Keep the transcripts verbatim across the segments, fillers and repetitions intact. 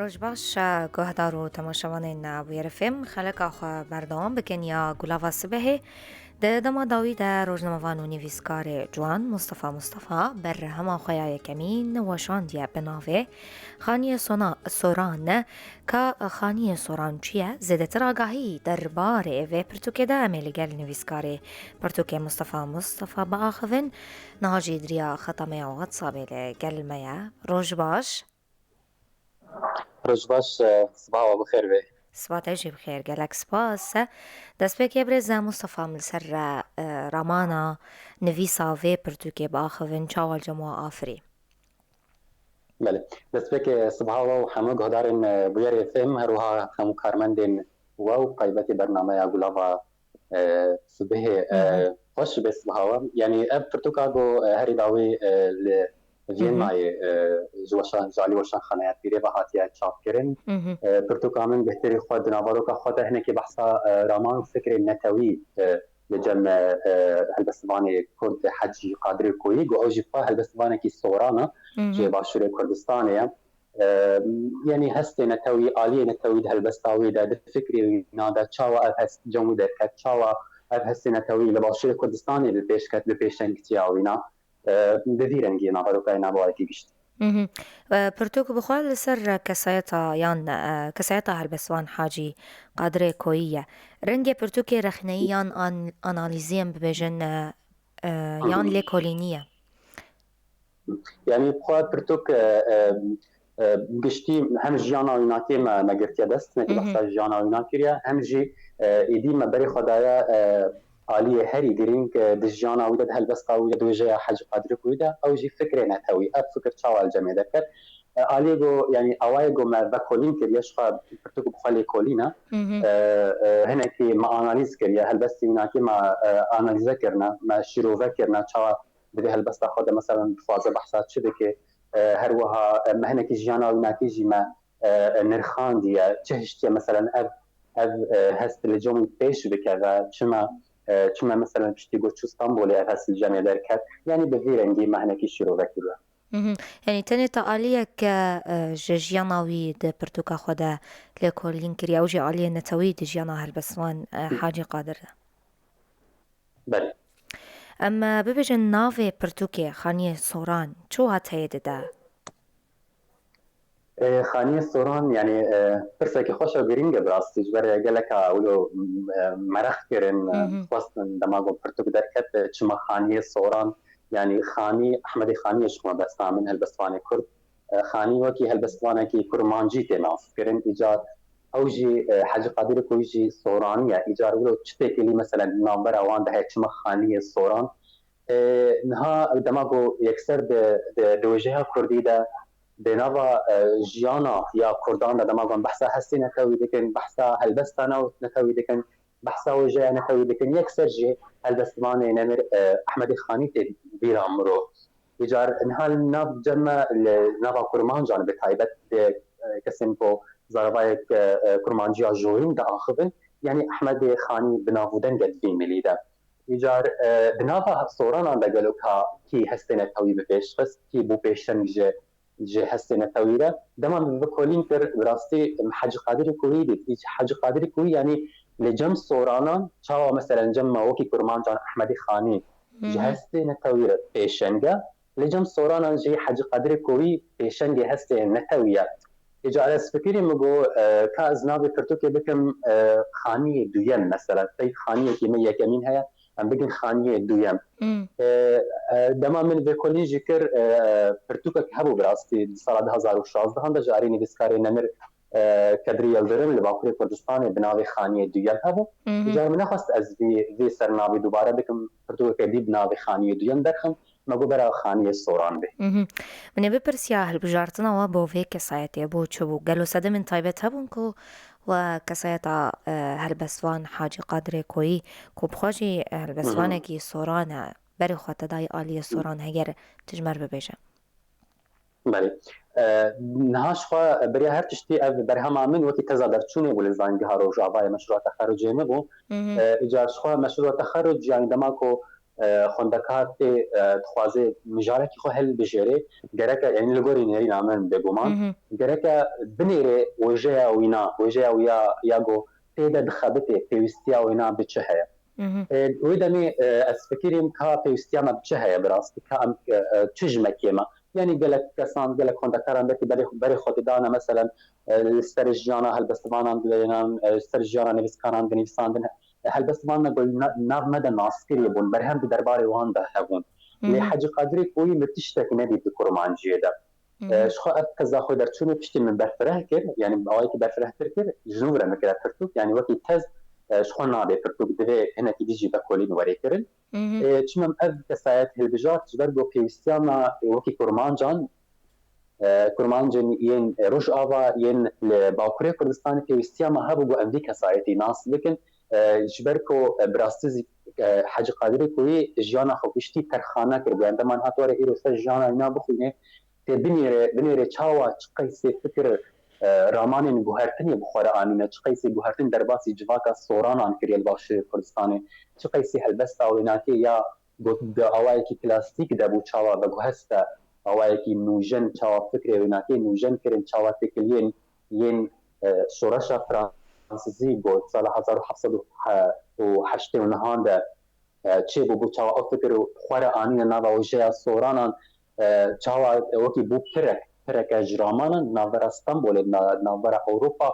Roj baş, guhdar û temaşevanên Bûyer F M, xeleka xwe berdewam bikin ya Gulava Sibehê. Di dema dawî de rojnamevan û nivîskarê ciwan Mustafa Mustafa berhema xwe ya yekemîn weşandiye bi navê Xaniyê Sona-, Soran. Ka Xaniyê Soran çi ye? Zêdetir agahî derbarê vê pirtûkê de em ê li gel nivîskarê pirtûkê Mustafa Mustafa biaxivin. Niha jî di riya xeta me ya WhatsAppê li gel me ye. Roj baş. Roj baş, e, sibaha we bi xêr be. Siba te jî bi xêr, gelek spas. Destpêkê birêz Mustafa, em li ser, e, ramana nivîsa vê pirtûkê biaxivin, çawa li cem we afirî? Belê. Destpêkê sibaha we û hemû guhdarên, e, Bûyer F M, her wiha hemû karmendên we û taybetî bernameya Gulava, e, Sibihê, e, Hı hı. Xweş be sibaha we. Yanî ev pirtûka ku, e, herî dawî, e, li Hı hı. Vîyennayê, e, ji weşan, ji alî Weşanxaneya Pîrê ve hatiye çapkirin. Hı hı. E, pirtûka min bêhtirî xwe di naveroka xwe de hinekî behsa, e, raman û fikrê netewî, e, li cem, e, e, helbestvanê Kurd Hecî Qadirê Koyî, ku ew jî xwe helbestvanekî soran e, Hı hı. ji Başûrê Kurdistanê ye. E, yanî hestê netewî, aliyê netewî di helbesta wî de, di fikrê wîna de, çawa ev hest cem wî derket, çawa ev hestê netewî li Başûrê Kurdistanê li pêş ket, li pêşengtiya wîna, e, bi vî rengî naverokayê navawayekî giştî. Mhm. E, pirtûk bi xwe li ser kesayeta yan, e, kesayeta helbestvan Hacî Qadirê Koyî ye. Rengê pirtûkê rexneyî yan an-, analîzî em bibêjin, e, e, Hı hı. yan lêkolînî ye? Yanî bi xwe pirtûk, e, e, e, giştî hem jiyana wînakê me, me girtiye dest, hinekî Hı hı. behsa jiyana wîna kiriye, hem jî, e, êdî me berê xwe daye, e, aliyê herî girîng, e, di jiyana wî de, di helbesta wî de, di wêjeya Hecî Qadirê Koyî de, ew jî fikrê netewî, ev fikir çawa li cemê derket. E, aliyê ku, yanî awayê ku me vekolîn kiriye, ji xwe pirtûk bi xwe lêkolîn e. Hı hı. E, e, hinekî me analîz kiriye, helbestî wînakê me, e, analîze kirine, me şîrove kirine, çawa di vê helbesta xwe de, meselen, dixwaze behsa çi dike, e, her wiha, e, me hinekî jiyana wînakî jî me, e, e, nirxandiye, çi hiştiye, meselen, ev, ev, e, hest li cem wî pêş bikeve, çima, e, çima, meselen, piştî ku çû Stenbolê ev hest li cemê derket, yanî bi vî rengî me hinekî şîrove kiriye. Mhm. Yanî tenê te aliyek, e, ji jiyana wî di pirtûka xwe de lêkolîn kiriye, ew jî aliyê netewî di jiyana helbestvan, e, Hı. Hacî Qadir de. Belê. Em, e, bibêjin navê pirtûkê Xaniyê Soran çi wateyê dide? E, Xaniyê Soran, yanî, e, pirsekî xweş û girîng e bi rastî. Ji ber geleka wilo, e, meraq kirin, e, Hı hı. xwestin dema ku pirtûk derket, e, çima Xaniyê Soran, yanî Xanî, Ehmedê Xanî ye ji xwe mebesta min, helbestvanê Kurd. E, Xanî wekî helbestvanekî kurmancî tê nas kirin. Îcar ew jî, e, Hecî Qadirê Koyî jî soranî ye. Îcar wilo çi têkilî, meselen, navbera wan de heye, çima Xaniyê Soran? E, niha dema ku yekser di, di, di wêjeya kurdî de, di nava, e, jiyana ya kurdan de, dema ku em behsa hestê netewî dikin, behsa helbesta ne-, netewî dikin, behsa wêjeya netewî dikin, yekser jî helbestvanê nemir, e, Ehmedê Xanî tê bîra mirov. Îcar niha li nav cem me, li nava kurmancan bi taybet, di, e, kesên ku zaravayek, e, e, kurmanciya jorîn diaxivin, yanî Ehmedê Xanî bi nav û deng e di vî milî de. Îcar, e, di nava soranan de gelo ka kî hestê netewî bi pêş xist, kî bû pêşeng ji, ji hestê netewî re? Dema min vekolîn kir, bi rastî min Hecî Qadirê Koyî dît. Îc Hecî Qadirê Koyî, yanî li cem soranan, çawa, meselen, cem me wekî kurmancan Ehmedê Xanî ji Hı hı. hestê netewî re pêşeng e, li cem soranan jî Hecî Qadirê Koyî pêşengê hestê netewî ye. Îcar ez fikirî min got, e, ka ez navê pirtûkê bikim, e, Xaniyê Duyem, mesela. Peyv Xaniyekî me yekemîn heye, em bigin Xaniyê Duyem. Hmm. E, e, dema min vekolîn jî kir, e, pirtûkek hebû bi rastî, di sala du hazar û şazdehan de ji alî nivîskarê nemir, e, Kedrî Yildirim li Bakurê Kurdistanê bi navê Xaniyê Duyem hebû. Mhm. Îcar min nexwest ez vî, vî sernavî dubare bikim, pirtûkeke dî bi navê Xaniyê Duyem derxim. Me got bera Xaniyê Soran bê. Mhm. Min ê bipirsiya hilbijartina we bo vê kesayetê bo çi bû? Gelo sedemên taybet hebûn ku we kesayeta, e, helbestvan Hacî Qadirê Koyî ku bi xwe jî, e, helbestvanekî Mhm. soran e, berê xwe te dayî aliyê soran heger tu ji me re bibêje? Belê. E, niha ji xwe beriya her tiştî ev berhema min wekî teza derçûnê bû li Zangeha Rojavayê, meşrûa texerrucê min bû. Mhm. E, îcar ji xwe meşrûa texerruc, yanî dema ku e, xwendekar tê, e, dixwaze mijarekî xwe hilbijêrê, gereke, yanî li gorî nêrîna min bêguman, Mhm. gereke binêrê wêjeya wîna, wêjeya wî ya, ya ku tê de dixebitê, pêwîstiya wîna bi çi heye? Mhm. E, wê demê, e, ez fikirîm ka pêwîstiya me bi çi heye bi rastî, ka em, e, e, çi ji me kêm e? Yanî gelek kesan, gelek xwendekaran belkî berê, berê xwe didane, meselen, e, li ser jiyana helbestvanan dilênan, e, li ser jiyana nivîskaran dinivîsandin. E, helbestvan me ku na-, nav me de naskirî bûn, berhem di derbarê wan de hebûn. Lê Mhm. Hecî Qadirê Koyî min tiştek nedît di kurmanciyê de. E, Mhm. Ji xwe ev teza xwe derçûnê piştî min berfireh kir, yanî bi awayekî berfirehtir kir, ji nû re min kire pirtûk, yanî wekî tez, e, ji xwe nabe pirtûk, divê hinekî dî jî vekolîn werê kirin. Mhm. E, çima min ev kesayet hilbijart, ji ber ku pêwîstiya me wekî kurmancan, e, kurmancên yên Rojava, yên li Bakurê Kurdistanê pêwîstiya me hebû ku em vî kesayetî nas bikin. E, ji ber ku, e, bi rastî zî, e, Hecî Qadirê Koyî jiyana xwe giştî terxane kiribû. Yanî dema niha tu were îro ser jiyana wîna bixwînê, tê binêre, binêre çawa çi qeysê fikir, e, ramanên guhertinê bi xwe re anîne, çi qeysê guhertin derbasî civaka soranan kiriye li Başûrê Kurdistanê, çi qeysê helbesta wênakê ya got, di awayekî klasîk de bû, çawa veguheste, awayekî nûjen, çawa fikrê wênakê nûjen kirin, çawa têkiliyên yên, e, şoreşa fransizî got, sala hezar û heft sed û heştê û nehan de, e, çêbûbû, çawa ew fikir û xwe re anîne nava wêjeya soranan, e, çawa wekî bû pirek, pireke ji ramanan navbera Stenbolê, na-, navbera Ewropa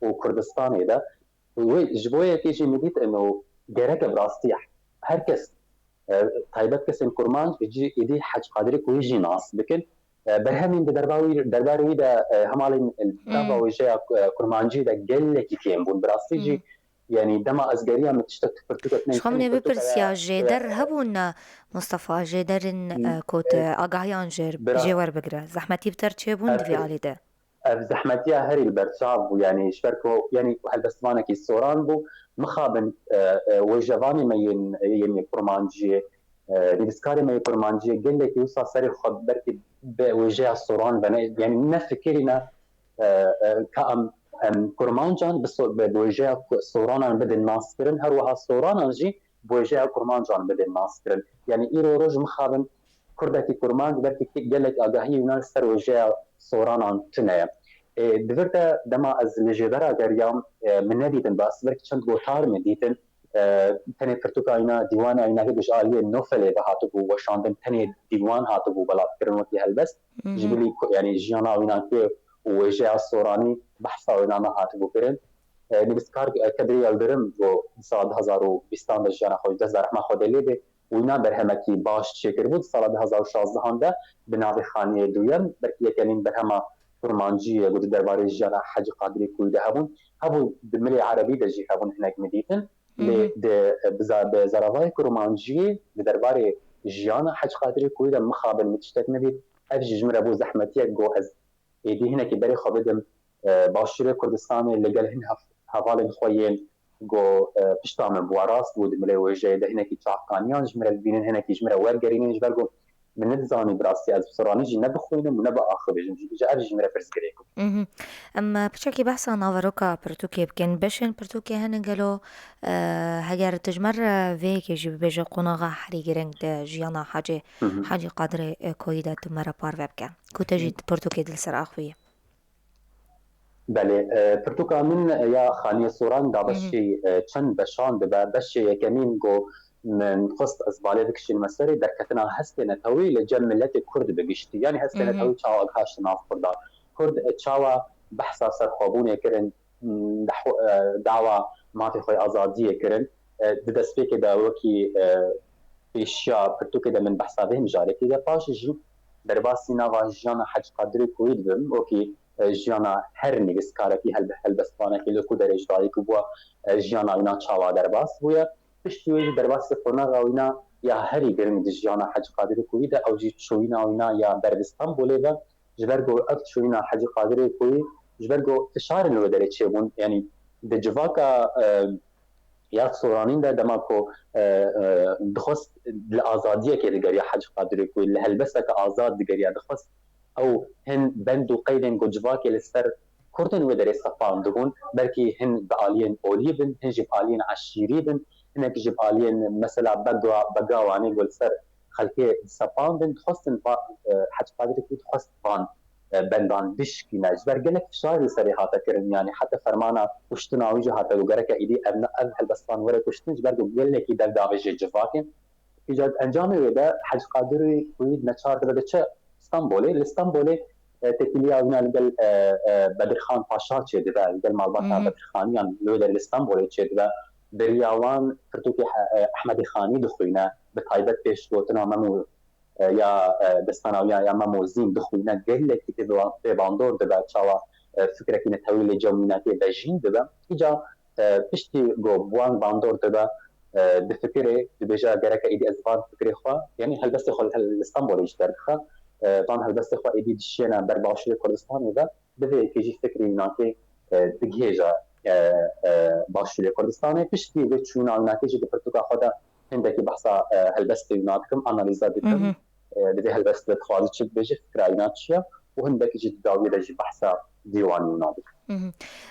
û Kurdistanê de. Wê, ji bo yekê jî min dît, ino gereke bi rastî her kes, e, taybet kesên kurmanc, êdî, êdî Hec Qadirê Koyî jî nas bikin. E, berhemên di derba wî, derbarê wî de, e, hemalên nava Hmm. wêjeya, e, kurmancî de gelekî kêm bûn. Bi rastî jî, Hmm. yanî dema ez geriya min tiştek tu pirtûkek Ji xwe min ê bipirsiya, jêder hebûn, e, Mustafa, jêderên, Hmm. e, ku tu E, agahiyan jê, bira- jê werbigire. Zehmetî bi te re çêbûn di vî E, alî de? Ev zehmetiya herî li ber çav bû, yanî ji ber ku, yanî helbestvanekî soran bû, mixabin, e, e, wêjevanê me yên, yên kurmanciyê, e, nivîskarê me yê kurmanciyê gelekî wisa serê xwe belkî bi wêjeya soran vene, yanî nefikirîne, e, e, ka em, em kurmancan bi so-, bi, bi wêjeya ku-, soranan bidin naskirin, her wiha soranan jî bi wêjeya kurmancan bidin naskirin. Yanî îro roj mixabin kurdekî kurmanc belkî gelek agahiyê wîna li ser wêjeya soranan tune ye. Ê, di vir de dema ez li jêdera geriyam, e, min nedîtin, bes belkî çend gotar min dîtin. E, tenê pirtûka wîna, dîwana wîna hê ji aliyê Nofelê ve hatibû weşandin, tenê dîwan hatibû belavkirin wekî helbest. Mhm. Ji bilî ku, yanî jiyana wîna kê û wêjeya soranî behsa wêna me hatibû kirin. E, nivîskar, e, Kedrî Yildirim ku di sala du hezar û bîstan de jiyana xwe ji dest da, rehma Xwedê lê bê, wîna berhemekî baş çêkiribû. Di sala du hezar û şazdehan de bi navê Xaniyê Duyem, belkî yekemîn berhema kurmancî ye ku di derbarê jiyana Hecî Qadirê Koyî de hebûn. Hebû di milê erebî de jî hebûn hinek min dîtin. Lê Mhm. di, bi za-, bi zaravayê kurmanciyê di derbarê jiyana Hecî Qadirê Koyî de mixabin min tiştek nedît. Ev jî ji min re bû zehmetiyek ku ez êdî hinekî berê xwe bidim, e, Başûrê Kurdistanê li gel hin hev-, hevalên xwe yên ku, e, pişta min bû, rast bû, di milê wêjeyê de hinekî çavkaniyan ji min re dibînin, hinekî ji min re wergerînin, ji ber ku min nedizanî bi rastî ez bi soranî jî ne bixwînim û ne biaxivijim. Ji, ji ev jî ji min re pirsgirêk bû. Mhm. Em, e, piçekî behsa naveroka pirtûkê bikin. Beşên pirtûkê hene gelo, e, heger tu ji me re vê yekê jî bibêje qonaxa herî giring di jiyana Hecê, Mhm. Hecî Qadirê, e, Koyî de tu me re parve bike. Ku te jî di pirtûkê di li ser axivî ye. Belê, e, pirtûka min ya Xaniyê Soran da Mhm. beşî, e, çend beşan dibe. Beşê yekemîn ku min xwest ez balê bikişînime serê, derketina hestê netewî li cem miletê Kurd bi giştî. Yanî hestê Mhm. netewî çawa gihaşt nav Kurdan. Kurd, e, çawa behsa serxwebûnê kirin, m, dehw-, e, dawa mafê xwe azadiyê kirin. E, di destpêkê de wekî, e, pêşiya pirtûkê de min behsa vê mijarekê de, paşê jî derbasî nava jiyana Hecî Qadirê Koyî dibim, wekî, e, jiyana her nivîskarekî, helbe-, helbestvanekî li ku derê ji dayik bûye, e, jiyana wîna çawa derbas bûye. Piştî wê jî derbasî qonaxa wîna ya herî giring di jiyana Hecî Qadirê Koyî de, ew jî çûyîna wîna ya ber bi Stenbolê ve, ji ber ku ev çûyîna Hecî Qadirê Koyî, ji ber ku fişarên li wê derê çêbûn, yanî di civaka, e, ya soranîn de dema ku, e, e, dixwest li azadiyekê digeriya Hecî Qadirê Koyî, li helbesteke azad digeriya, dixwest ew hin bend û qeydên ku civakê li ser Kurdên wê derê sepandibûn, belkî hin bi aliyên olî bin, hin jî bi aliyên eşîrî bin, hinek ji aliyên mesela Bega, Bega Wanê ku li ser xelkê disepandin, dixwestin va, e, Hec Qadirê ku dixwest van, e, bendan bişkîne. Ji ber gelek fişar li serê hate kirin, yanî heta fermana kuştina wî jî hate ku gereke êdî ev, ev helbestvan were kuştin, ji ber ku gelekî dev davêjê civakê. Îca encamê wê de Hec Qadirî ku yî neçar dibe diçe Stenbolê. Li Stenbolê, e, têkiliya wîna li gel, e, e, Bedirxan Paşa çêdibe, li gel malbata Bedirxaniyan li wê derê li Stenbolê çêdibe. Beriya wan pirtûkê He-, e, Ehmedê Xanî dixwîne, bi taybet pêşgotina Mem û, e, ya, e, destana wî ya, ya Mem û Zîn dixwîne, gelekî pê, pê bandor dibe, çawa, e, fikrekî netewî lê cem wîna tê vejîn dibe. Îca, e, piştî ku bi wan bandor dibe, e, difikirê, dibêje gereke êdî ez van fikirê xwe, yanî helbestê xwe li Stenbolê jî derdixe, e, van helbestê xwe êdî dişêne ber Başûrê Kurdistanê ve, bi vê yekê jî fikrê wînakê, e, digihêje, e, e, Başûrê Kurdistanê. Piştî vê çûna wînakê jî di pirtûka xwe de hindekî behsa, e, helbestê wîna dikim, analîza dikim. E, di vê helbestê de dixwaze çi bibêje, fikra wîna çi ye û hindekî jî di dawiyê de jî behsa dîwanî wîna dikim. Mhm.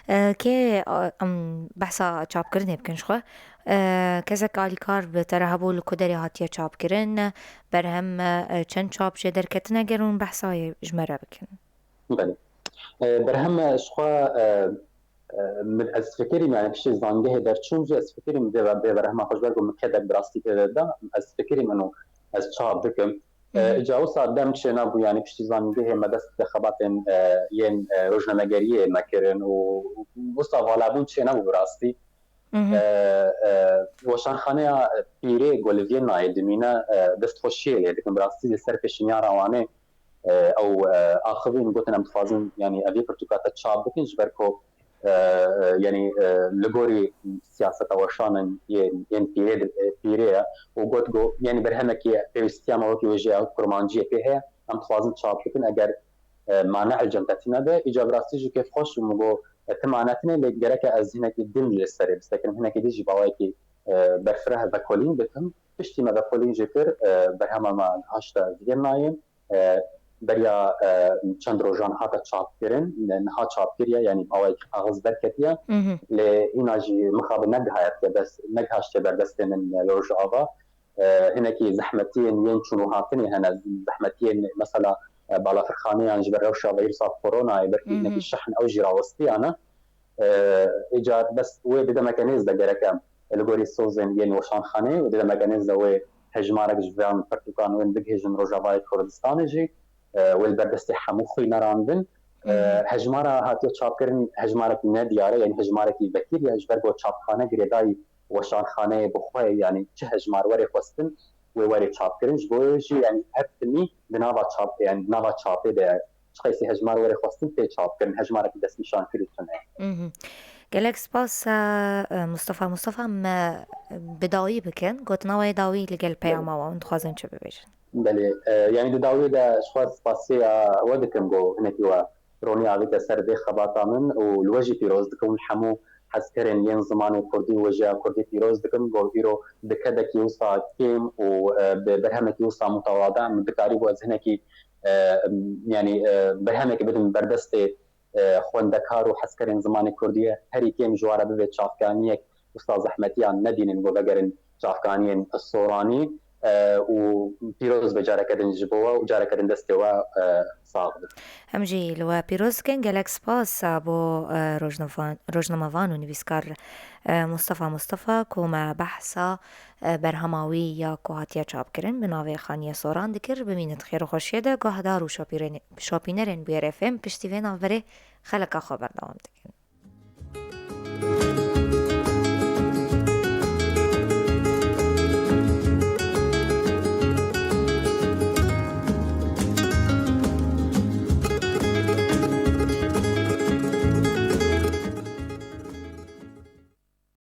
E, kê, a, em behsa çapkirinê bikin ji xwe? E, kesek alîkar bi te re hebû li ku derê hatiye çapkirin? Berhem, e, çend çap jê derketine, ger hûn behsa yê ji me re bikin? Belê. E, berhem ji xwe, e, e, min, ez fikirîm, yani piştî zangehê derçûm jî ez fikirîm vê, vê berhema xwe ji ber ku min kedek bi rastî tê de da, ez fikirîm eno ez çap bikim. E, Îca wisa dem çênebû, yani piştî zangehê me dest bi xebatên, e, yên, e, rojnamegeriyê me kirin û wisa valabûn çênebû bi rastî. E, e, weşanxaneya Pîrê ku li Vîyennayê dimîne, e, destxweşiyê lê dikim. Bi rastî li ser pêşinyara Wanê, e, ew, e, axivîn, gotin em dixwazin, yanî ev yê pirtûka te çap bikin, ji ber ku, e, e, yanî, e, li gorî siyaseta weşanin yên, yên Pîrê di, e, Pîrê ye û got ku, yanî berhemekî pêwîstiya me wekî wêjeya kurmanciyê pê heye, em dixwazin çap bikin, eger, e, mane ecem te tîne be. Îca bi rastî jî kêfxweş bûm, got, e, ti mane tîne, lê gereke ez hinekî din li serê bisekinim, hinekî din jî bi awayekî, e, berfireh vekolîn bikim. Piştî me vekolîn jî kir, e, berhema me haşte Vîyennayê. E, beriya, e, çend rojan hate çapkirin, ne-, niha çapkiriye, yanî bi awayekî kaxiz derketiye. Lê hîna jî mixabin negihayetiye dest, negihaştiye ber destê min, e, li Rojava. E, hinekî zehmetiyên yên çûn û hatinê hene, zehmetiyên mesela, e, balafirxaneyan ji ber rewşa vîrusa koronayê, belkî hinekî şehn ew jî rawestiyane. E, îcar bes wê di demeke nêz de gereke li gorî sozên yên weşanxaneyê û di demeke nêz de wê hejmarek ji van pirtûkan wên bigihêjin Rojavayê Kurdistanê jî, e, wê li ber destê hemû xwîneran bin. E, hejmara hatiye çapkirin hejmarek nediyar e, yanî hejmarekî vekirî ye, ji ber ku çapxane girêdayî weşanxaneyê bi xwe ye, yanî çi hejmar were xwestin, wê were çapkirin. Ji bo wê jî, yanî her timî di nava çap, yanî nava çapê de ye. Çi qeysî hejmar were xwestin tê çapkirin, hejmarekî destnîşankirî tune ye. Mhm. Gelek spas, e, Mustafa. Mustafa, me bi dawî bikin. Gotina we yê dawî li gel peyama we, hûn dixwazin çi bibêjin? Belê, e, yanî di dawiyê de ji xwe spasiya we dikim, ku hinekî we ronî avête ser vê xebata min û li we jî pîroz dikim, li hemû hezkerên yên zimanê kurdî û wêjeya kurdî pîroz dikim, ku îro bi kedekî wisa kêm û, e, bi berhemekî wisa mutewade min dikarîbû ez hinekî, e, yanî, e, berhemekê bidim ber destê, e, xwendekar û hezkerên zimanê kurdî ye. Herî kêm ji wan re bivê çavkaniyek wisa zehmetiyan nebînin ku vegerin çavkaniyên soranî, e, û pîroz be careke din ji bo we û careke din destê we, e, sax be. Em jî li we pîroz dikin. Gelek spas bo, e, rojnavan-, rojnamevan û nivîskar, e, Mustafa Mustafa ku me behsa, e, berhema wî ya ku hatiye çapkirin bi navê Xaniye Soran dikir. Bimînin di xêr û xweşiyê de, guhdar û şopîrên-, şopînerên Bûyer F M piştî vê navberê xeleka xwe berdewam dikin.